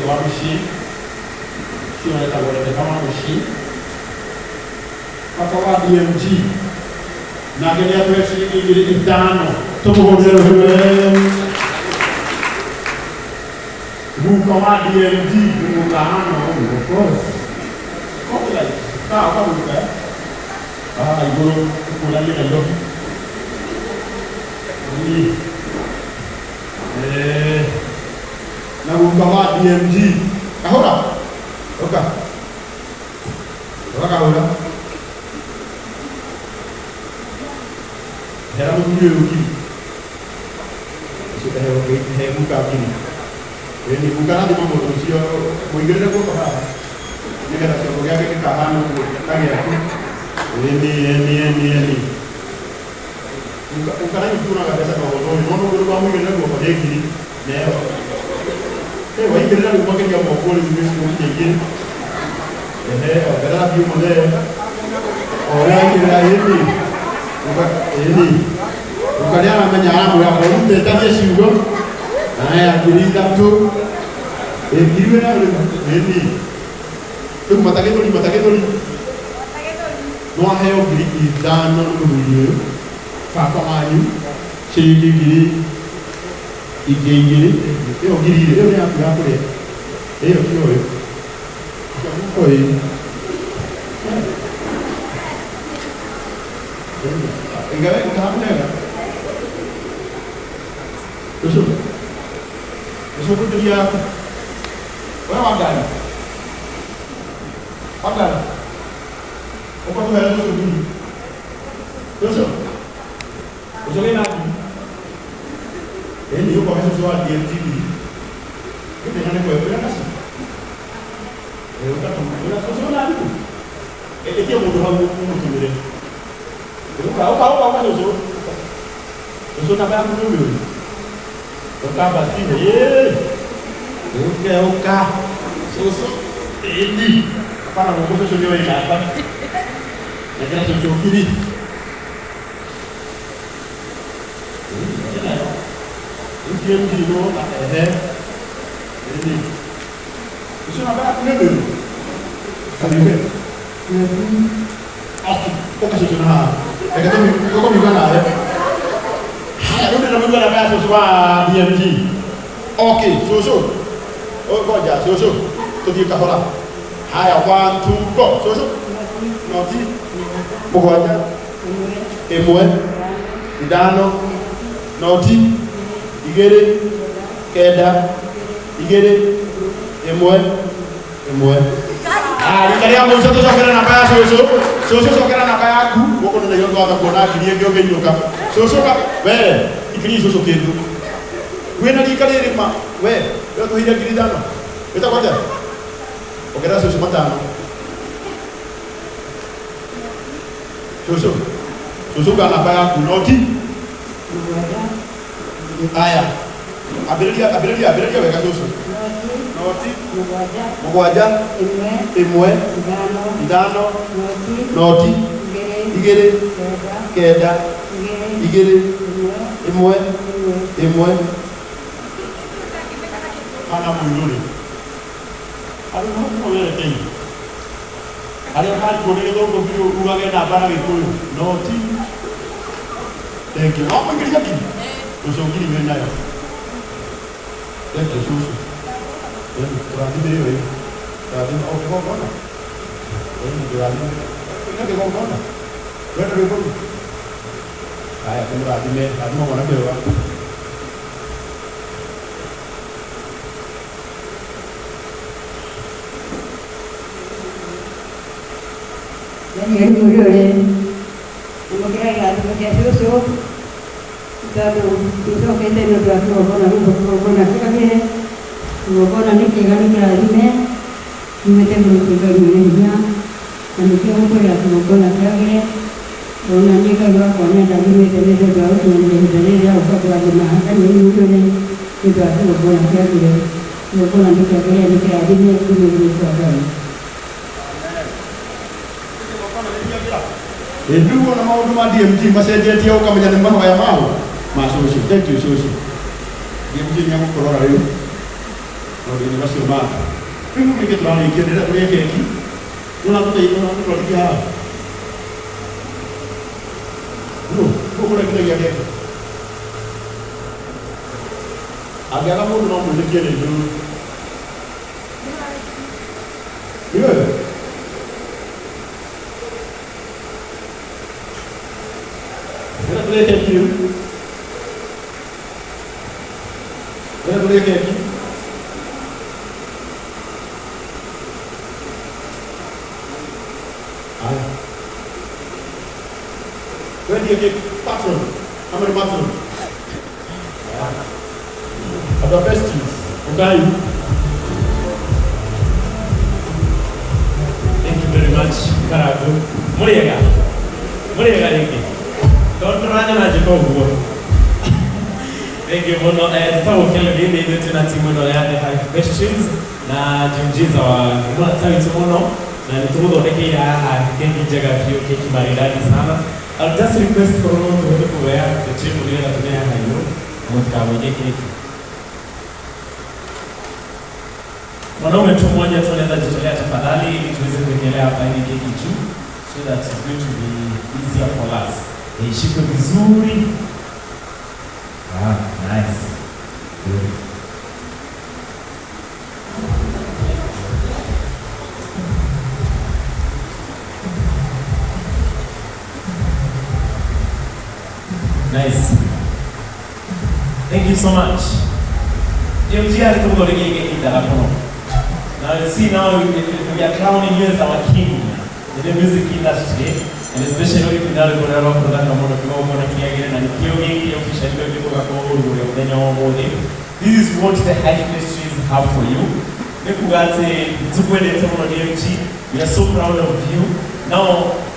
Wa Mũciĩ, ũcio wetagwo Rebecca Wa Mũciĩ, baba wa DMG, nake nĩ atũhe ciringi 5,000. Tũmũhũrĩre rũhĩ wega. Guka wa DMG nĩ guka hana ũguo, of course. Copyright. Ka ũkaguka eh? Haha igũrũ ũkũranie Nairobi. Ii. Eh, na guka wa DMG. Kahũra. Ũka. Ũka kahũra. Hera mũthuri ũyũ ngiri. Ũcio he guka ngiri. Ĩni guka rathima mũndũ ũcio mũigĩrĩre guoko haha. Nĩgetha kĩongo gĩake gĩkahana ũguo ta gĩaku. Ĩni ĩni ĩni ĩni. Guka na gĩtunaga mbeca na ũhũthũ no nũguo ndũkamũigĩrĩre guoko nĩ ngiri neo. Ĩ waigĩrĩra rĩu makĩria moko rĩu nĩ cigũkinya igĩrĩ. Ehe, ongerera biũ mũthee. O ũrĩa waigĩrĩra ĩni. Guka ĩni. Guka nĩ aramenya aramwĩra ũrute tanie ciugo. Haya, 3,000. Ĩ ngiri wĩna rĩu ĩni. Rĩu matagĩthũri matagĩthũri. No aheo 5,000 nĩ mũthuri ũyũ baba wanyu ciringi ngiri ingĩ igĩrĩ ĩyo ngiri igĩrĩ ĩyo nĩ yaku ya kũrĩa ĩyo ti ũyũ mũhuko ĩ iga wega hamwega ũcio ũcio ngũtĩria yaku we wangari wangari ũkatũhere tũcio ngiri tũcio ũcio wĩna ngiri ĩni ũkohe cũcũ wa DMG ngiri gĩthĩna nĩ kwe wĩna nacio ũkatũmĩra cũcũ wĩna thimũ ĩtie mũndũ hau ũmũtũmĩre ũka ũka ũka ũka cũcũ cũcũ namba yaku nĩ ũmĩũĩ ũka basi ũke ũka cũcũ ĩni hapana gũkũ cũcũ nĩ oĩ namba nengera cũcũ ngiri Ndiye ngiri no ehe ĩni ũcio namba yaku nĩ ũmĩũĩ kamiuge okay ũka cũcũ na haha reke tũkũmiuga nawe haya rĩu ndĩramũigua namba ya cũcũ wa DMG okay cũcũ ngoja cũcũ tũthiĩ kahora haya one two go cũcũ noti mũgwanja ĩmwe ithano noti igĩrĩ kenda igĩrĩ ĩmwe ĩmwe. Ah, rita rĩa mũico tũcokere namba ya cũcũ. Cũcũ cokera namba yaku gũkũ nĩ naio twatha kuona ngiri ĩngĩ ũngĩinũka cũcũ ka we ikiri cũcũ kĩndũ wĩna rika rĩrĩ ma we we tũheire 5,000 wĩtagwo atĩa ongerera cũcũ matano cũcũ cũcũ ka namba yaku noti aya ambĩrĩria ambĩrĩria ambĩrĩria wega cũcũ noti mũgwanja ĩmwe ithano noti igĩrĩ kenda igĩrĩ ĩmwe ĩmwe kana mũirũrĩ andũ no werekeire arĩa marikwo nĩ gĩthũngũ biũ ugage namba na gĩkũyũ noti thank you wamũingĩria ngiri ũcio ngiri wĩ nayo thank you cucu tũrathime ĩyo ĩ tũrathime o kĩgongona ĩni tũrathime ĩna kĩgongona wenda rwĩmbo rũu haya tũmũrathime rathima mwanake ũyũ waku. Daniel Murore, amũkĩra kĩrathimo kĩa cũcũ tondũ nĩcokete nĩ ũndũ wa kĩgongona gũkũ kĩgongona kĩagĩre kĩgongona nĩ kĩega nĩ kĩrathime kiumĩte kũrĩ kwĩ Ngai mwene hinya na nĩkĩo ngũkwĩra kĩgongona kĩagĩre ona niĩ Ngai wakwa nĩ andathimĩte nĩ tondũ wa gũkinyanĩria ihinda rĩrĩ rĩa gũka kũrathima Daniel Murore nĩ ũndũ wa kĩgongona kĩagĩre kĩgongona nĩ kĩagĩre nĩ kĩrathime kiumĩte kũrĩ kwa Ngai. Ĩndĩ wona maũndũ ma DMG macenjetie ũkamenya nĩ mahoya mao ma cũcũ. Thank you cũcũ. DMG nĩ egũkũrora rĩu. Maũndũ-inĩ macio mangĩ. Rĩu nĩkĩ tũrarĩkia ndĩrenda tũrĩe keki. Tũratũtwarithia haha. Nũ, nũ ũkũrengithagia keki? Angĩaga mũndũ no mwĩtĩkie nĩ njũĩ. Ni wewe? Ndĩrenda tũrĩe keki rĩu. Ndĩrenda tũrĩe keki. Haya. Wewe ndiye cake patron. Ama ni patron? Andũ a besties, ũkai. Thank you very much, Karagu. Mũrĩega. Mũrĩega rĩngĩ. Tondũ ndũranyona njĩka ũguo. Thank you mũno. Tũtagwo Kennedy, nĩ ithuĩ twĩna timu ĩno ya The Hive Pastries na Jiujiza wa mũrata witũ mũno na nĩ tũgũthondekeire haha keki njega biũ, keki maridadi sana. I'll just request korwo no tũhote kuoya the table nĩgetha tũme haha igũrũ na mũtikagũithie keki. Mwanaume tu mmoja tu anaweza jitolea tafadhali, ili tuweze kuwekelea hapa hivi keki juu, so that it's going to be easier for us. Ishikwe vizuri. Ah, nice. Beautiful. Nice. Thank you so much. DMG alitũgũthondekera keki thaka mũno. Now you see, now we are crowning you as our king in the music industry, and especially when we now go to mũno kĩgongona kĩagĩre na nĩkĩo gĩkĩ officially gĩtũgakorwo ũrĩa mũthenya wa ũmũthĩ. This is what the Hive Ministries have for you. Nĩ kuga atĩ nĩtũkwendete mũno, DMG. We are so proud of you. Now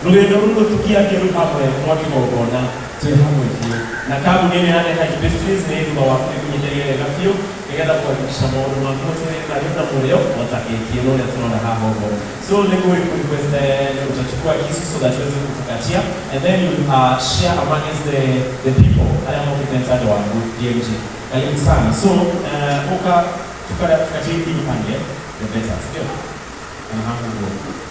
rũgendo rũrũ tũkiambia rũ hamwe rwa kĩgongona twĩ hamwe biũ na kambuni ĩno ya The Hive Ministries nĩ thutha waku nĩ kũnyitĩrĩire wega biũ nĩgetha kuhakikisha maũndũ maku mũtũrĩre marĩ na mũrĩo ota keki ĩno ũrĩa tũrona haha ũguo. So nĩguo request, utachukua kisu so that uweze kutukatia and then you share amongst the people arĩa mokĩte mtandao wangu. DMG, karibu sana. So uka tukatie hii pande, the better, sio? Aha, nguo.